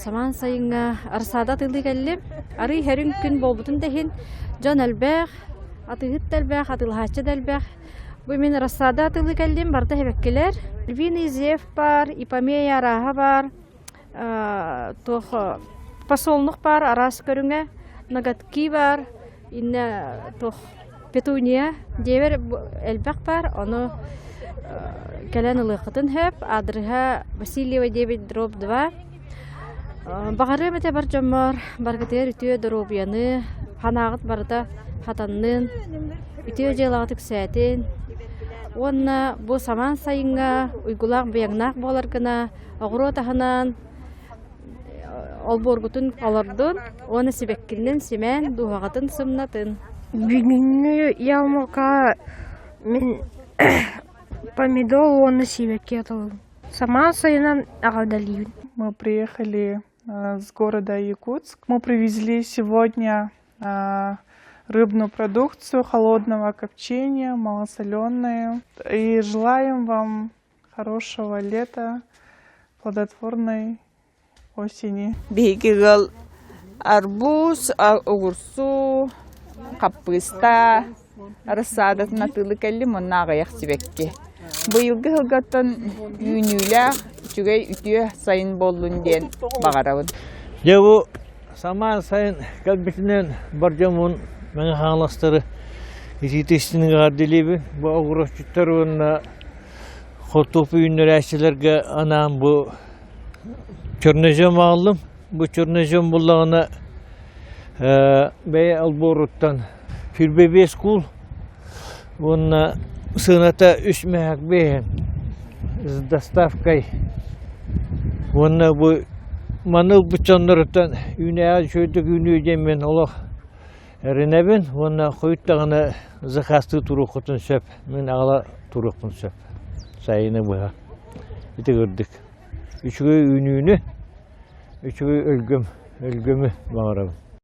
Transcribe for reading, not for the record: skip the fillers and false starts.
Самаан сайыҥҥа рассада атыылыы кэллим. Арыый хөрүҥ күн буолбутун да иһин дьон элбэх, атыыһыт да элбэх, атыылаһааччы да элбэх. Бу мин рассада атыылыы кэллим, барыта эбэккилэр. Львиный зев баар, ипомея арааһа баар, туох подсолнух баар араас көрүҥэ, ноготки баар, иннэ туох петуния диэбэр элбэх баар, ону кэлэн ылыаххытын сөп. Аадырыһа Васильева диэбит дробь 2. Баҕарыам этэ бар дьоммор баргытыгар үтүө доруобуйаны, санааҕыт барыта хатаннын, үтүө дьыалаҕыт үксээтин уонна бу самаан сайыҥҥа уйгулаах быйаҥнаах буолар гына оҕуруот аһынан олбуоргутун олордун уонна сибэккинэн симээн дууһаҕытын сымнатын. Бүгүҥҥү ярмарка мин помидор уонна сибэкки атылым. Самаан сайынан эҕэрдэлиибин. Мы приехали с города Якутск. Мы привезли сегодня рыбную продукцию холодного копчения, малосоленую. И желаем вам хорошего лета, плодотворной осени. Биһиги ыал арбуз, огурсу, хаппыыста рассадатын атыылыы кэллим уонна аҕыйах сибэкки. Быйылгы сылгаттан үүнүүлээх, үчүгэй үтүө сайын буоллун диэн баҕарабын. Дьэ бу самаан сайын кэлбитинэн бар дьоммун Мэҥэ Хаҥаластары итиитэ эҕэрдэлиибин. Бу оҕурсчуттар уонна Хортуоппуй үүннэрээччилэргэ анаан бу чернозем аҕаллым. Бу чернозем буллаҕына бэйэ олбуоруттан 25 куул уонна сыаната үс мэһэк биэһин с доставкой уонна бу маны ылбыт дьонноруттан үүнээҕи үчүгэйдик үүнүө диэммин олох эрэнэбин уонна хойут даҕаны заказтыы туруоххутун сөп. Мин аҕала туруохпун сөп. Сайыны быһа. Ити курдук. Үчүгэй үүнүүнү, үчүгэй өлгөм, өлгөмү баҕарабын.